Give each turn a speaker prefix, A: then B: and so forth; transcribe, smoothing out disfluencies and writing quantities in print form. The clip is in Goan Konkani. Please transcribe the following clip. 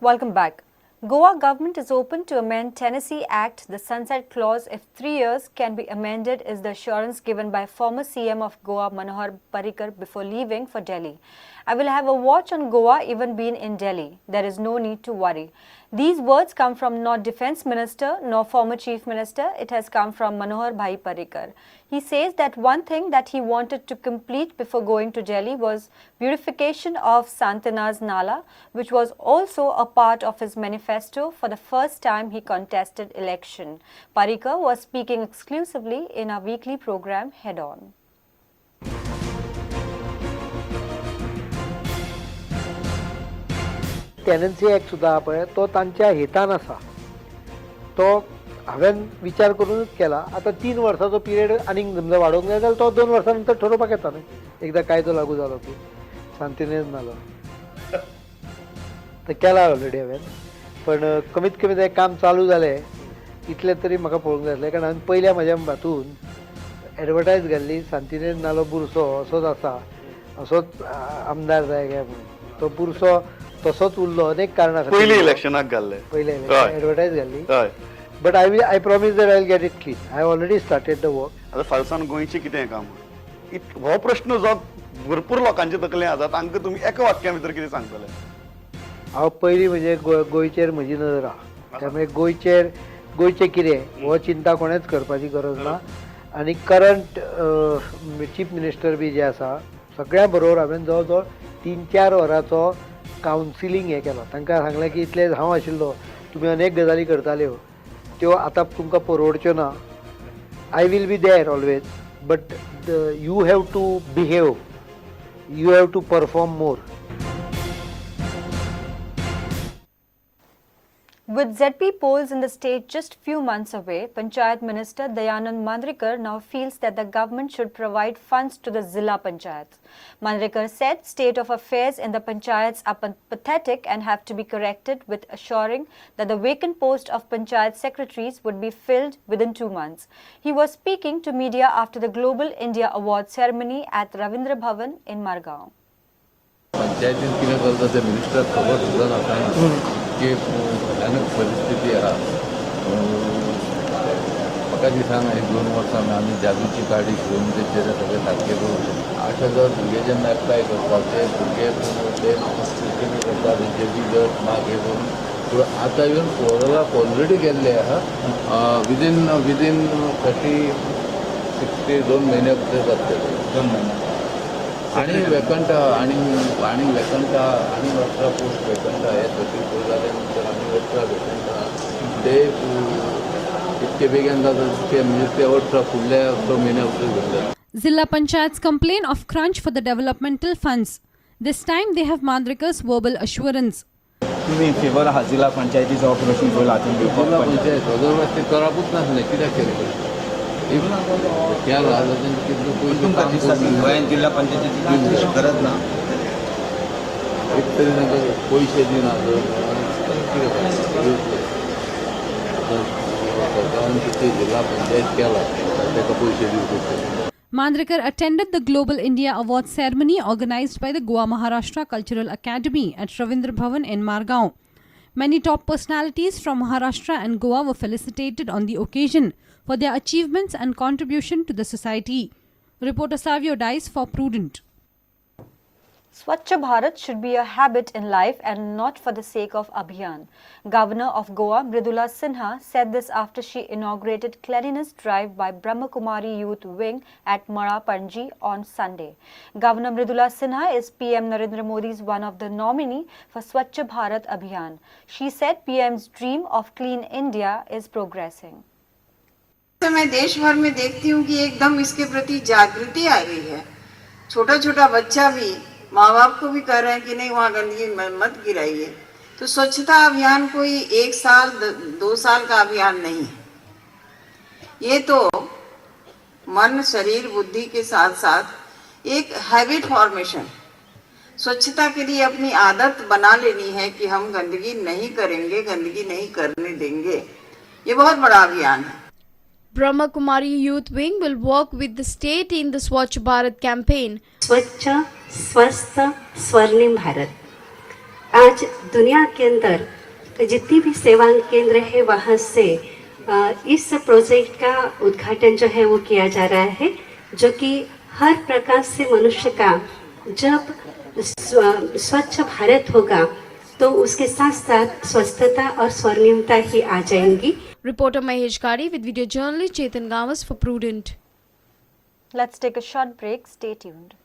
A: Welcome back. Goa government is open to amend Tenancy Act. The sunset clause, if 3 years, can be amended, is the assurance given by former CM of Goa Manohar Parrikar before leaving for Delhi. I will have a watch on Goa even being in Delhi. There is no need to worry. These words come from not Defence Minister nor former Chief Minister. It has come from Manohar Bhai Parrikar. He says that one thing that he wanted to complete before going to Delhi was beautification of Santinez Nala, which was also a part of his manifesto for the first time he contested election. Parrikar was speaking exclusively in our weekly program Head On.
B: Tenancy act सुद्दां आहा पळय, तो तांच्या हितान आसा. तो हांवें विचार करूनच केला. आतां 3 वर्सांचो पिरियड आनीक समजा वाडोवंक जाय जाल्यार तो 2 वर्सां नंतर ठरोवपाक येता न्हय, एकदां कायदो लागू जालो की. सांतिनेज नालो तर केला ऑलरेडी हांवें, पण कमीत कमी तें काम चालू जालें इतलें तरी म्हाका पळोवंक जाय आसलें. कारण हांवें पयल्या म्हज्या हातून एडवर्टायज घाल्ली, सांतिनेज नालो बुरसो असोच आसा, असोच आमदार जाय काय म्हणून. तो बुरसो तसोच उरलो अनेक कारणां खातीर.
C: पयलीं इलेक्शनाक घाल्ले,
B: पयलें एडवर्टायज घाल्ली. But I promise that I will get it clean. I already started the work.
C: आतां फाल्सान गोंयचें कितें काम, हो प्रश्न जो भरपूर लोकांचे तकले आसा, तांकां तुमी एका वाक्या भितर कितें सांगतले?
B: हांव पयलीं म्हणजे गोंयचेर म्हजी नदर आहा, त्यामुळे गोंयचें कितें हो चिंता कोणेच करपाची गरज ना. आनी करंट चीफ मिनिस्टर बी जे आसा सगळ्यां बरोबर हांवें जवळ जवळ 3-4 वरांचो कावन्सिलींग हें केलां. तांकां सांगलें की इतले हांव आशिल्लो, तुमी अनेक गजाली करताल्यो त्यो आतां तुमकां परवडच्यो ना. I will be there always, but you have to behave, you have to perform more.
A: With ZP polls in the state just few months away, Panchayat Minister Dayanand Mandrekar now feels that the government should provide funds to the Zilla Panchayats. Mandrekar said state of affairs in the panchayats are pathetic and have to be corrected, with assuring that the vacant post of panchayat secretaries would be filled within 2 months. He was speaking to media after the Global India Award ceremony at Ravindra Bhavan in Margao.
D: पंचायतीन कितें चलता तें मिनिस्टराक खबर सुद्दां ना, कांय ना की भयानक परिस्थिती आहा. म्हाका दिसना ही 2 वर्सां आमी जादूची काडी घेवन तेचेर सगळें सारकें करूंक शकता. 8,000 भुरगे जेन्ना एप्लाय करतात ते भुरगे ते स्क्रुटिनी करतात, तेंचे रिजल्ट मार्क हे करून. पूण आतां येवन 4 लाख ऑलरेडी गेल्ले आहा. विदीन 30-60 2 म्हयन्या भितर जातले.
E: 2 म्हयने
D: आनी वेकंट आहा, आनी वेकंट आहा, आनी 18 पोस्ट वेकंट आहा. हे 34 जाले नंतर आनी 18 वेकंट आहा. ते इतके बेगीन जाता तितके म्हणजे ते 18 फुडल्या 6 म्हयन्या भितर जातले.
F: Zilla Panchayats complain of crunch for the developmental funds. This time they have Mandrekar's verbal assurance.
E: तुम्ही फेवर आहा जिल्हा पंचायतीचो प्रश्न पयलो हातून घेवपाक?
D: जिल्हा पंचायत अदरवायज ते करापूच नासलें, कित्याक केलें केला जाल्यार तेंचे कितले पयशे
E: तुमकां
D: काम
E: दिसता की
D: करून
E: गोंयांत जिल्हा पंचायतीची गरज ना?
D: एक तरी तांकां पयशे दिना जर कितें करतलें? सरकारान कितें जिल्हा पंचायत केला ताका पयशे दिवचे.
F: Mandrekar attended the Global India Award ceremony organized by the Goa Maharashtra Cultural Academy at Ravindra Bhavan in Margao. Many top personalities from Maharashtra and Goa were felicitated on the occasion for their achievements and contribution to the society. Reporter Savio Dice for Prudent.
A: Swachh Bharat should be a habit in life and not for the sake of Abhiyan. Governor of Goa, Mridula Sinha, said this after she inaugurated cleanliness drive by Brahma Kumari Youth Wing at Mara Panji on Sunday. Governor Mridula Sinha is PM Narendra Modi's one of the nominee for Swachh Bharat Abhiyan. She said PM's dream of clean India is progressing.
G: मैं देश भर में देखती हूँ कि एकदम इसके प्रति जागृति आ गई है. छोटा छोटा बच्चा भी माँ बाप को भी कह रहे हैं कि नहीं वहाँ गंदगी मत गिराइए. तो स्वच्छता अभियान कोई 1 साल 2 साल का अभियान नहीं है. ये तो मन शरीर बुद्धि के साथ साथ एक हैबिट फॉर्मेशन, स्वच्छता के लिए अपनी आदत बना लेनी है कि हम गंदगी नहीं करेंगे, गंदगी नहीं करने देंगे. ये बहुत बड़ा अभियान है.
H: Brahma Kumari Youth Wing will work with the state in the Swachh Bharat campaign.
I: स्वच्छ, स्वस्थ, स्वर्णिम भारत. आज दुनिया के अंदर जितनी भी सेवा केंद्र है वहाँ से इस प्रोजेक्ट का उद्घाटन जो है वो किया जा रहा है, जो कि हर प्रकार से मनुष्य का जब स्वच्छ भारत होगा तो उसके साथ साथ स्वस्थता और स्वर्णिमता ही आ जाएंगी।
H: Reporter Mahesh Kari with video journalist Chetan Gawas for Prudent.
A: Let's take a short break. Stay tuned.